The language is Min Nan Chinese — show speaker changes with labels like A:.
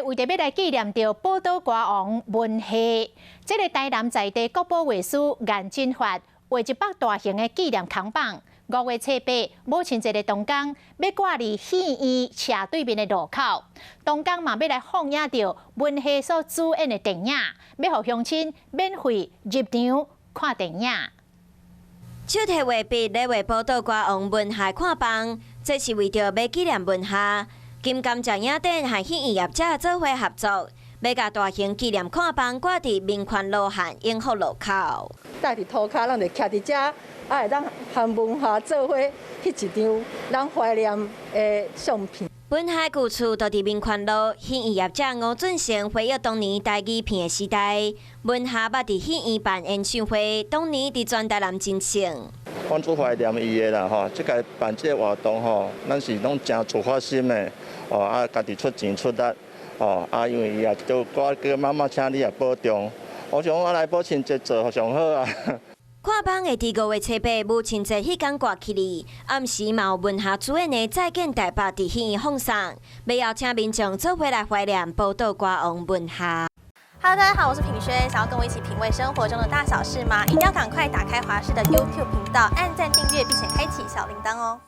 A: 來為著欲來紀念著寶島歌王文夏，這个台南在地國寶畫師顏進發畫一幅大型的紀念扛棒。5月初8母親節的當工，欲掛佇戲院斜對面的路口。當工嘛欲來放映著文夏所主演的電影，欲予鄉親免費入場看電影。
B: 手提畫筆咧畫寶島歌王文夏看板，這是為著欲紀念文夏。金甘蔗影展和戲院業者做伙合作，欲共大型紀念看板掛佇民權路和永福路口。
C: 蹛佇塗跤，咱就徛佇遮，啊會當和文夏做伙翕一張咱懷念的相片。
B: 文夏舊厝就佇民權路，戲院業者吳俊成回憶當年台語片的時代，文夏捌佇戲院辦演唱會，當年佇全台南真盛。
D: 阮足懷念伊的啦吼，這個辦這个活動吼，咱是攏誠自發心的，哦啊，家己出錢出力，哦啊，因為伊也都歌叫媽媽請你也保重，我想我來母親節做上好啊。
B: 看板會佇5月初8母親節彼工掛起來，暗時嘛有文夏主演的《再見台北》佇戲院放送，欲邀請民眾做伙來懷念寶島歌王文夏。
E: Hello，大家好，我是品軒，想要跟我一起品味生活中的大小事嗎？一定要趕快打開華視的 YouTube 頻道，按讚訂閱，並且開啟小鈴鐺哦。